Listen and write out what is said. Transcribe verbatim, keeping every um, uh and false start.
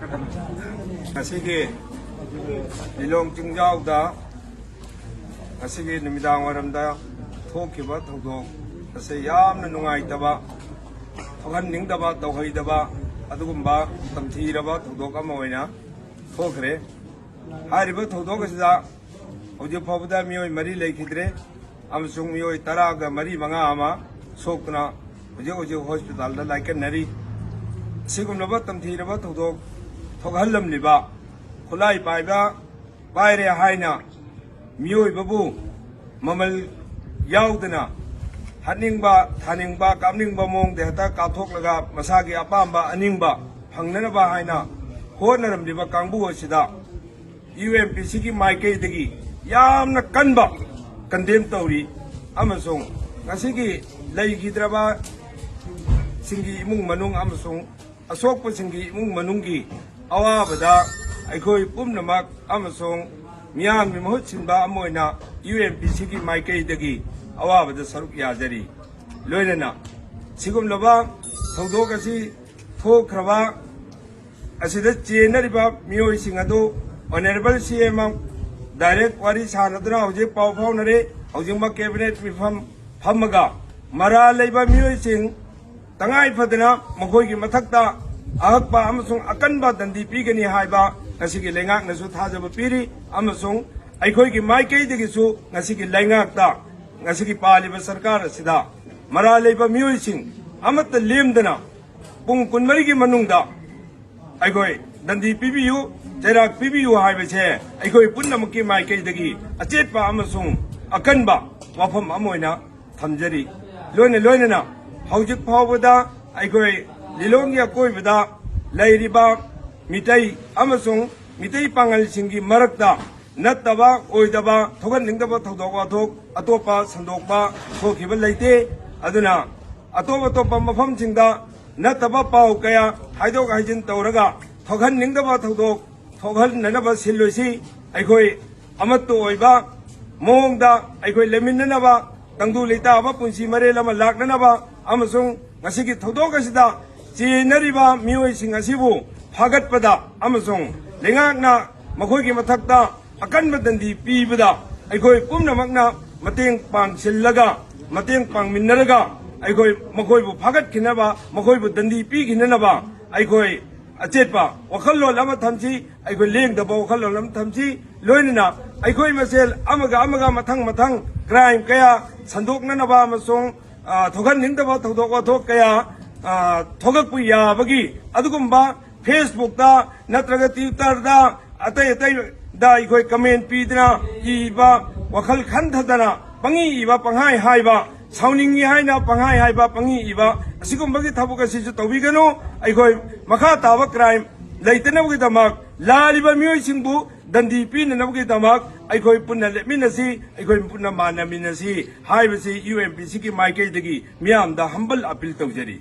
ꯉꯁꯤꯒꯤ ꯂꯤꯂꯣꯡ ꯆꯤꯡꯖꯥꯎꯗ ꯉꯁꯤꯒꯤ ꯅꯨꯃꯤꯗꯥꯡ ꯋꯥꯏꯔꯝꯗ ꯊꯣꯛꯈꯤꯕ ꯊꯧꯗꯣꯛ ꯑꯁꯤ ꯌꯥꯝꯅ ꯅꯨꯡꯉꯥꯏꯇꯕ, ꯊꯣꯛꯍꯟꯅꯤꯡꯗꯕ, ꯇꯧꯍꯩꯗꯕ ꯑꯗꯨꯒꯨꯝꯕ ꯇꯝꯊꯤꯔꯕ ꯊꯧꯗꯣꯛ ꯑꯃ ꯑꯣꯏꯅ ꯊꯣꯛꯈ꯭ꯔꯦ꯫ ꯍꯥꯏꯔꯤꯕ ꯊꯧꯗꯣꯛ ꯑꯁꯤꯗ ꯍꯧꯖꯤꯛ ꯐꯥꯎꯕꯗ ꯃꯤꯑꯣꯏ ꯃꯔꯤ ꯂꯩꯈꯤꯗ꯭ꯔꯦ ꯑꯃꯁꯨꯡ ꯃꯤꯑꯣꯏ ꯇꯔꯥꯒ ꯃꯔꯤ ꯃꯉꯥ ꯑꯃ ꯁꯣꯛꯇꯨꯅ ꯍꯧꯖꯤꯛ ꯍꯧꯖꯤꯛ ꯍꯣꯁꯄꯤꯇꯥꯜꯗ ꯂꯥꯏꯀꯠꯅꯔꯤ꯫ ꯑꯁꯤꯒꯨꯝꯂꯕ ꯇꯝꯊꯤꯔꯕ ꯊꯧꯗꯣꯛ ꯊꯣꯛꯍꯜꯂꯝꯂꯤꯕ, ꯈꯨꯠꯂꯥꯏ ꯄꯥꯏꯕ, ꯄꯥꯏꯔꯦ ꯍꯥꯏꯅ ꯃꯤꯑꯣꯏꯕꯕꯨ ꯃꯃꯜ ꯌꯥꯎꯗꯅ ꯍꯥꯠꯅꯤꯡꯕ, ꯊꯥꯅꯤꯡꯕ, ꯀꯥꯞꯅꯤꯡꯕ ꯃꯑꯣꯡꯗ ꯍꯦꯛꯇ ꯀꯥꯞꯊꯣꯛꯂꯒ ꯃꯁꯥꯒꯤ ꯑꯄꯥꯝꯕ ꯑꯅꯤꯡꯕ ꯐꯪꯅꯅꯕ ꯍꯥꯏꯅ ꯍꯣꯠꯅꯔꯝꯂꯤꯕ ꯀꯥꯡꯕꯨ ꯑꯁꯤꯗ ꯌꯨ ꯑꯦꯝ ꯄꯤ ꯁꯤꯒꯤ ꯃꯥꯏꯀꯩꯗꯒꯤ ꯌꯥꯝꯅ ꯀꯟꯕ ꯀꯟꯗꯦꯝ ꯇꯧꯔꯤ꯫ ꯑꯃꯁꯨꯡ ꯉꯁꯤꯒꯤ ꯂꯩꯈꯤꯗ꯭ꯔꯕ ꯁꯤꯡꯒꯤ ꯏꯃꯨꯡ ꯃꯅꯨꯡ ꯑꯃꯁꯨꯡ ꯑꯁꯣꯛꯄꯁꯤꯡꯒꯤ ꯏꯃꯨꯡ ꯃꯅꯨꯡꯒꯤ ꯑꯋꯥꯕꯗ ꯑꯩꯈꯣꯏ ꯄꯨꯝꯅꯃꯛ ꯑꯃꯁꯨꯡ ꯃꯤꯌꯥꯝꯒꯤ ꯃꯍꯨꯠ ꯁꯤꯟꯕ ꯑꯃ ꯑꯣꯏꯅ ꯌꯨ ꯑꯦꯝ ꯄꯤ ꯁꯤꯒꯤ ꯃꯥꯏꯀꯩꯗꯒꯤ ꯑꯋꯥꯕꯗ ꯁꯔꯨꯛ ꯌꯥꯖꯔꯤ꯫ ꯂꯣꯏꯅꯅ ꯁꯤꯒꯨꯝꯂꯕ ꯊꯧꯗꯣꯛ ꯑꯁꯤ ꯊꯣꯛꯈ꯭ꯔꯕ ꯑꯁꯤꯗ ꯆꯦꯟꯅꯔꯤꯕ ꯃꯤꯑꯣꯏꯁꯤꯡ ꯑꯗꯨ ꯑꯣꯅꯔꯦꯕꯜ ꯁꯤ ꯑꯦꯝ ꯗꯥꯏꯔꯦꯛ ꯋꯥꯔꯤ ꯁꯥꯟꯅꯗꯨꯅ ꯍꯧꯖꯤꯛ ꯄꯥꯎ ꯐꯥꯎꯅꯔꯦ꯫ ꯍꯧꯖꯤꯛꯃꯛ ꯀꯦꯕꯤꯅꯦꯠ ꯃꯤꯐꯝ ꯐꯝꯃꯒ ꯃꯔꯥꯜ ꯂꯩꯕ ꯃꯤꯑꯣꯏꯁꯤꯡ ꯇꯉꯥꯏ ꯐꯗꯅ ꯃꯈꯣꯏꯒꯤ ꯃꯊꯛꯇ ꯑꯍꯛꯄ ꯑꯃꯁꯨꯡ ꯑꯀꯟꯕ ꯗꯟꯗꯤ ꯄꯤꯒꯅꯤ ꯍꯥꯏꯕ ꯉꯁꯤꯒꯤ ꯂꯩꯉꯥꯛꯅꯁꯨ ꯊꯥꯖꯕ ꯄꯤꯔꯤ꯫ ꯑꯃꯁꯨꯡ ꯑꯩꯈꯣꯏꯒꯤ ꯃꯥꯏꯀꯩꯗꯒꯤꯁꯨ ꯉꯁꯤꯒꯤ ꯂꯩꯉꯥꯛꯇ, ꯉꯁꯤꯒꯤ ꯄꯥꯜꯂꯤꯕ ꯁꯔꯀꯥꯔ ꯑꯁꯤꯗ ꯃꯔꯥꯜ ꯂꯩꯕ ꯃꯤꯑꯣꯏꯁꯤꯡ ꯑꯃꯠꯇ ꯂꯦꯝꯗꯅ ꯄꯨꯡ ꯀꯨꯟꯃꯔꯤꯒꯤ ꯃꯅꯨꯡꯗ ꯑꯩꯈꯣꯏ ꯗꯟꯗꯤ ꯄꯤꯕꯤꯌꯨ, ꯆꯩꯔꯥꯛ ꯄꯤꯕꯤꯌꯨ ꯍꯥꯏꯕꯁꯦ ꯑꯩꯈꯣꯏ ꯄꯨꯝꯅꯃꯛꯀꯤ ꯃꯥꯏꯀꯩꯗꯒꯤ ꯑꯆꯦꯠꯄ ꯑꯃꯁꯨꯡ ꯑꯀꯟꯕ ꯋꯥꯐꯝ ꯑꯃ ꯑꯣꯏꯅ ꯊꯝꯖꯔꯤ꯫ ꯂꯣꯏꯅ ꯂꯣꯏꯅꯅ ꯍꯧꯖꯤꯛ ꯐꯥꯎꯕꯗ ꯑꯩꯈꯣꯏ ꯂꯤꯂꯣꯡꯒꯤ ꯑꯀꯣꯏꯕꯗ ꯂꯩꯔꯤꯕ ꯃꯤꯇꯩ ꯑꯃꯁꯨꯡ ꯃꯤꯇꯩ ꯄꯥꯉꯜꯁꯤꯡꯒꯤ ꯃꯔꯛꯇ ꯅꯠꯇꯕ ꯑꯣꯏꯗꯕ ꯊꯣꯛꯍꯟꯅꯤꯡꯗꯕ ꯊꯧꯗꯣꯛ ꯋꯥꯊꯣꯛ ꯑꯇꯣꯞꯄ ꯁꯟꯗꯣꯛꯄ ꯊꯣꯛꯈꯤꯕ ꯂꯩꯇꯦ꯫ ꯑꯗꯨꯅ ꯑꯇꯣꯞ ꯑꯇꯣꯞꯄ ꯃꯐꯝꯁꯤꯡꯗ ꯅꯠꯇꯕ ꯄꯥꯎ ꯀꯌꯥ ꯍꯥꯏꯗꯣꯛ ꯍꯥꯏꯖꯤꯟ ꯇꯧꯔꯒ ꯊꯣꯛꯍꯟꯅꯤꯡꯗꯕ ꯊꯧꯗꯣꯛ ꯊꯣꯛꯍꯟꯅꯅꯕ ꯁꯤꯜꯂꯣꯏꯁꯤ꯫ ꯑꯩꯈꯣꯏ ꯑꯃꯠꯇ ꯑꯣꯏꯕ ꯃꯑꯣꯡꯗ ꯑꯩꯈꯣꯏ ꯂꯩꯃꯤꯟꯅꯅꯕ, ꯇꯪꯗꯨ ꯂꯩꯇꯥꯕ ꯄꯨꯟꯁꯤ ꯃꯔꯦꯜ ꯑꯃ ꯂꯥꯛꯅꯅꯕ ꯑꯃꯁꯨꯡ ꯉꯁꯤꯒꯤ ꯊꯧꯗꯣꯛ ꯑꯁꯤꯗ ꯆꯦꯟꯅꯔꯤꯕ ꯃꯤꯑꯣꯏꯁꯤꯡ ꯑꯁꯤꯕꯨ ꯐꯥꯒꯠꯄꯗ ꯑꯃꯁꯨꯡ ꯂꯩꯉꯥꯛꯅ ꯃꯈꯣꯏꯒꯤ ꯃꯊꯛꯇ ꯑꯀꯟꯕ ꯗꯟꯗꯤ ꯄꯤꯕꯗ ꯑꯩꯈꯣꯏ ꯄꯨꯝꯅꯃꯛꯅ ꯃꯇꯦꯡ ꯄꯥꯡꯁꯤꯜꯂꯒ, ꯃꯇꯦꯡ ꯄꯥꯡꯃꯤꯟꯅꯔꯒ ꯑꯩꯈꯣꯏ ꯃꯈꯣꯏꯕꯨ ꯐꯥꯒꯠꯈꯤꯅꯕ, ꯃꯈꯣꯏꯕꯨ ꯗꯟꯗꯤ ꯄꯤꯈꯤꯅꯅꯕ ꯑꯩꯈꯣꯏ ꯑꯆꯦꯠꯄ ꯋꯥꯈꯜꯂꯣꯟ ꯑꯃ ꯊꯝꯁꯤ, ꯑꯩꯈꯣꯏ ꯂꯦꯡꯗꯕ ꯋꯥꯈꯜꯂꯣꯟ ꯑꯃ ꯊꯝꯁꯤ꯫ ꯂꯣꯏꯅꯅ ꯑꯩꯈꯣꯏ ꯃꯁꯦꯜ ꯑꯃꯒ ꯑꯃꯒ ꯃꯊꯪ ꯃꯊꯪ ꯀ꯭ꯔꯥꯏꯝ ꯀꯌꯥ ꯁꯟꯗꯣꯛꯅꯅꯕ ꯑꯃꯁꯨꯡ, ꯑ, ꯊꯣꯛꯍꯟꯅꯤꯡꯗꯕ ꯊꯧꯗꯣꯛ ꯋꯥꯊꯣꯛ ꯀꯌꯥ, ꯑ, ꯊꯣꯛꯂꯛꯄ ꯌꯥꯕꯒꯤ ꯑꯗꯨꯒꯨꯝꯕ Facebookꯇ ꯅꯠꯇ꯭ꯔꯒ Twitterꯗ ꯑꯇꯩ ꯑꯇꯩꯗ ꯑꯩꯈꯣꯏ comment ꯄꯤꯗꯅ ꯏꯕ, ꯋꯥꯈꯜ ꯈꯟꯊꯗꯅ ꯄꯪꯏ ꯏꯕ, ꯄꯪꯍꯥꯏ ꯍꯥꯏꯕ, ꯁꯥꯎꯅꯤꯡꯉꯤ ꯍꯥꯏꯅ ꯄꯪꯍꯥꯏ ꯍꯥꯏꯕ, ꯄꯪꯏ ꯏꯕ, ꯑꯁꯤꯒꯨꯝꯕꯒꯤ ꯊꯕꯛ ꯑꯁꯤꯁꯨ ꯇꯧꯕꯤꯒꯅꯨ꯫ ꯑꯩꯈꯣꯏ ꯃꯈꯥ ꯇꯥꯕ ꯀ꯭ꯔꯥꯏꯝ ꯂꯩꯇꯅꯕꯒꯤꯗꯃꯛ, ꯂꯥꯜꯂꯤꯕ ꯃꯤꯑꯣꯏꯁꯤꯡꯕꯨ ꯗꯟꯗꯤ ꯄꯤꯅꯅꯕꯒꯤꯗꯃꯛ ꯑꯩꯈꯣꯏ ꯄꯨꯟꯅ ꯂꯦꯞꯃꯤꯟꯅꯁꯤ, ꯑꯩꯈꯣꯏ ꯄꯨꯟꯅ ꯃꯥꯟꯅꯃꯤꯟꯅꯁꯤ ꯍꯥꯏꯕꯁꯤ ꯌꯨ ꯑꯦꯝ ꯄꯤ ꯁꯤꯒꯤ ꯃꯥꯏꯀꯩꯗꯒꯤ ꯃꯤꯌꯥꯝꯗ humble appeal ꯇꯧꯖꯔꯤ꯫